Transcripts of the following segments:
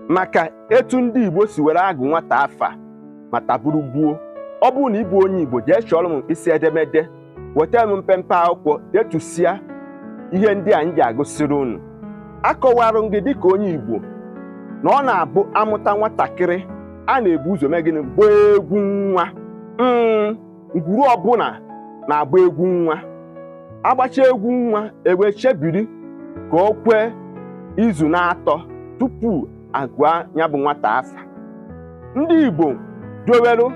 Maka etu ndị Igbo si were agụ nwata afa ma taburu gbuo. Ọ bụrụ na ị bụ onye Igbo, jee chọọrọ m mkpịsị edemede, weta m mpempe akwụkwọ, detusịa ihe ndị a m ji agụsịrị unu. Akọwarụ m gị dịka onye Igbo na ọ na-abụ amụta nwatakịrị, a na-ebu ụzọ mee gịnị? Gbaa egwu nwa. Ngwuru ọbụla na-agba egwu nwa. Agbacha egwu nwa, ewee chebiri ka o kwee izu na-atọ tupu agụa ya bụ nwata afa. Ndị Igbo doweru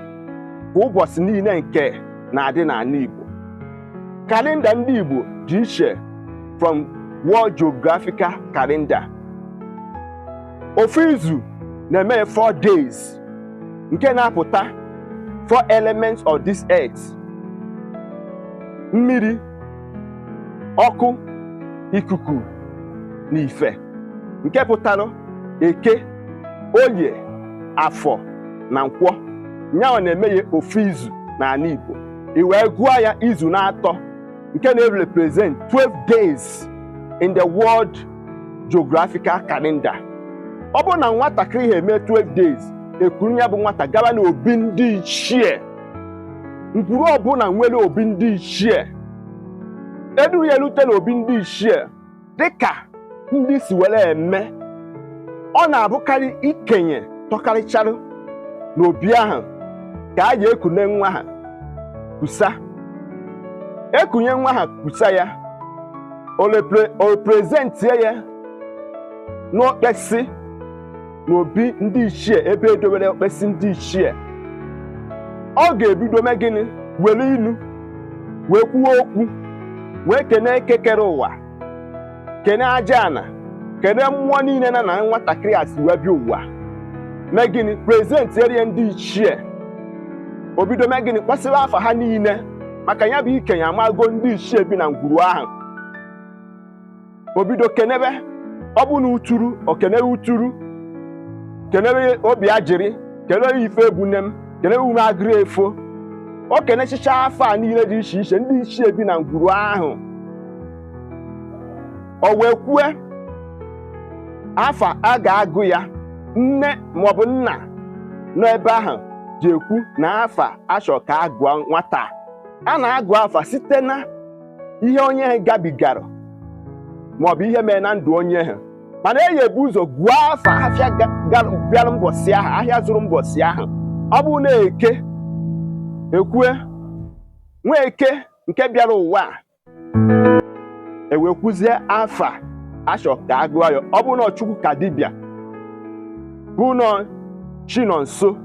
ka ụbọchị niile nke na-adị n'ala Igbo. Kalenda ndị Igbo dị iche from World Geographical Calendar. Ofu izu na-eme 4 days, nke na-apụta four elements of this earth: mmiri, ọkụ, ikuku na ife, nke pụtara Eke, Oye, Afọ na Nkwọ. Nyanwa na-eme ya ofu izu n'ala Igbo. I wee gụọ ya izu na-atọ, nke na-represent 12 days in the World Geographical Calendar. Ọ bụrụ na nwatakịrị ha eme 12 days, ekuru ya bụ nwata gaba n'obi ndị ichie. Ngwuru ọbụla nwere obi ndị ichie, edu ya erute n'obi ndị ichie dịka ndị si were eme. Ọ na-abụkarị ikenye tọkarịcharụ n'obi ahụ ka a ga-ekune nwa ha kusa. Ekunye nwa ha kusa ya, o representie ya n'okpesi n'obi ndị ichie, ebe edowere okpesi ndị ichie. Ọ ga-ebido mee gịnị? Were ilu wee kwuo okwu, wee kene ekekere ụwa, kene aja ana, kene mmụọ niile na na nwatakịrị a si wee bịa ụwa. Mee gịnị? Presentiere ndị ichie. O bido mee gịnị? Kpọsịrị afa ha niile, maka ya bụ ikenye amago ndị ichie bi na ngwuru ahụ. O bido kenebe. Ọ bụ na uturu, o kenebe uturu, kenebe obi ajịrị, kenebe ife ebunem, kenebe ume agịrị efo. O kenechicha afọ a niile dị iche iche ndị ichie bi na ngwuru ahụ, o wee kwue afa a ga-agụ ya. Nne maọbụ nna nọ ebe ahụ ji ekwu na afa achọ ka a gụọ nwata. A na-agụ afa site na ihe onye ahụ gabigara maọbụ ihe mere na ndụ onye ahụ, mana e ebu ụzọ gụọ afa afịa bịara mbọsị ahụ, ahịa zụrụ mbọsị ahụ. Ọ bụ na Eke, ekwue nwa Eke nke bịara ụwa a, ewekwuzie afa achọ ka a gụọ ya. Ọ bụ na Chukwu ka dibịa, bụ na chi nọ nso,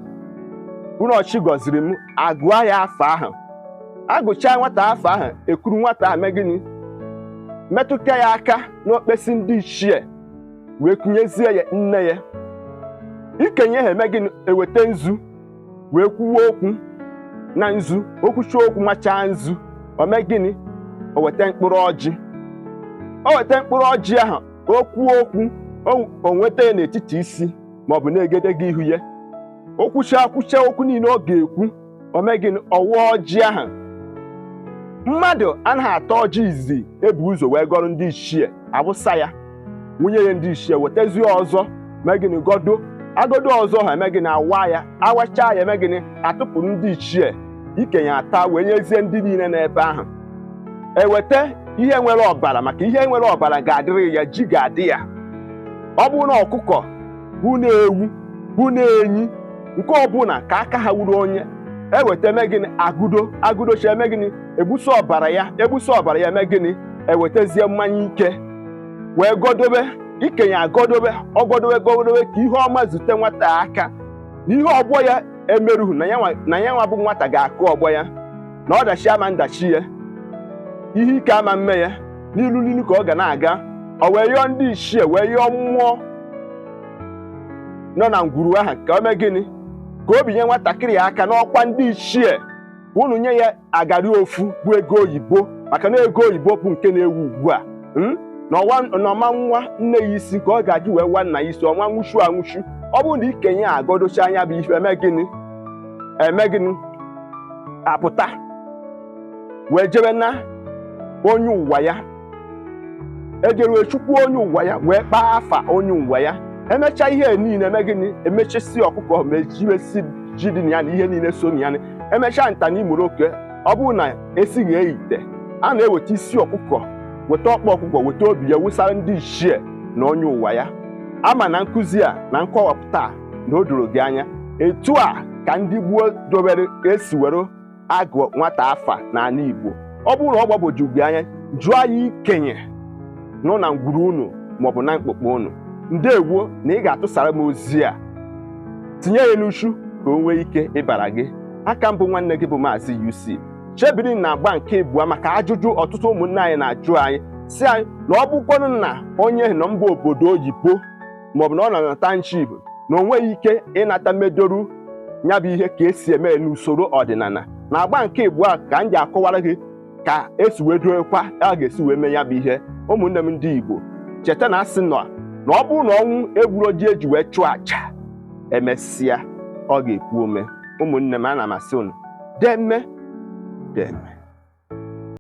bụ na chi gọziri m, agụọ ya afa ahụ. Agụchaa nwata afa ahụ, ekuru nwata ahụ, mee gịnị? Metụta ya aka n'okpesi ndị ichie, wee kụnyezie ya nne ya. Ikenye ha eme gịnị? Eweta nzu wee kwuwe okwu na nzu. Okwuchi okwu, machaa nzu, o mee gịnị? O weta mkpụrụ ọjị. O weta mkpụrụ ọjị ahụ, o kwuo okwu, o nweta ya n'etiti isi maọbụ na-egedege ihu ya. O kwuchaa kwuchaa okwu niile ọ ga-ekwu, o mee gịnị? Ọwa ọjị ahụ. Mmadụ anaghị ata ọjị izi ebu ụzọ wee gọrọ ndị ichie, awụsa ya, nwunye ya ndị ichie, wetazie ọzọ, mee gịnị? Gọdo agodo ọzọ ha, eme gịnị? Awa ya, awachaa ya, eme gịnị? Atụpụrụ ndị ichie. Ikenye ata wee nyezie ndị niile n'ebe ahụ. Eweta ihe nwere ọbara, maka ihe nwere ọbara ga-adịrị ya, ji ga-adị ya. Ọ bụrụ na ọkụkọ, bụ na ewu, bụ na enyi, nke ọbụla ka aka ha wuru onye eweta, eme gịnị? Agụdo agụdochi, eme gịnị? Egbusa ọbara ya, egbusa ọbara ya, eme gịnị? Ewetazie mmanya ike wee godobe. Ikenye agodobe, ọgodobe godobe ka ihe ọma zute nwata aka, na ihe ọgbọ ya emerughị na ya nwa bụ nwata ga-akụ ọgbọ ya, na ọdachi ama ndachi ya, ihe ike ama mme ya, n'ilu n'ilu ka ọ ga na-aga. O wee yọọ ndị ichie, wee yọọ mmụọ nọ na ngwuru ahụ ka o mee gịnị? Ka o binye nwatakịrị ya aka n'ọkwa ndị ichie, ka unu nye ya agari ofu bụ ego oyibo, maka na ego oyibo bụ nke na-ewu ugbu a. Na ọma nwa nne ya isi ka ọ ga-aji wee nwa nna ya isi ọnwa nwụshu anwụshu. Ọ bụrụ na ikenye agodochi anya bụ ife, eme gịnị? Eme gịnị? Apụta wee jebe na onye ụwa ya, ejeruo chukwu onye ụwa ya wee kpaa afa onye ụwa ya. Emechaa ihe niile eme gịnị? Emechisi ọkụkọ, mejiwesi ji dị na ya na ihe niile so na ya. Emechaa nta na imoroke, ọ bụrụ na esighị ite, a na-eweta isi ọkụkọ, weta ọkpa ọkụkọ, weta obi ya, wụsara ndị ichie na onye ụwa ya. Ama na nkụzi a na nkọwapụta na o doro gị anya. Etu a ka ndị gboo dobere esi were agụ nwata afa n'ala Igbo. Ọ bụrụ na ọ gbagwoju gị anya, jụọ ya ikenye nọ na ngwuru unu maọbụ na mkpụkpụ unu. Ndewo na ị ga-atụsara m ozi a, tinye ya n'uchu ka o nwee ike ịbara gị. Aka mbụ nwanne gị bụ Maazị UC. Chebiri na agba nke abụọ maka ajụjụ ọtụtụ ụmụnne anyị na-ajụ anyị, si anyị na ọ bụkwanụ na onye nọ mba obodo oyibo maọbụ na ọ nọ na township na o nweghị ike ịnata medoru ya bụ ihe ka esi eme n'usoro ọdịnala. Na agba nke abụọ ka m ji akọwara gị ka esi wee doekwa a ga-esi wee mee ya bụ ihe. Ụmụnne m ndị Igbo, cheta na asị nọ na ọ bụrụ na ọnwụ egburu ji eji wee chụọ àjà, emesịa ọ ga-ekwu ome. Ụmụnne m, ana m asị unu deme deme.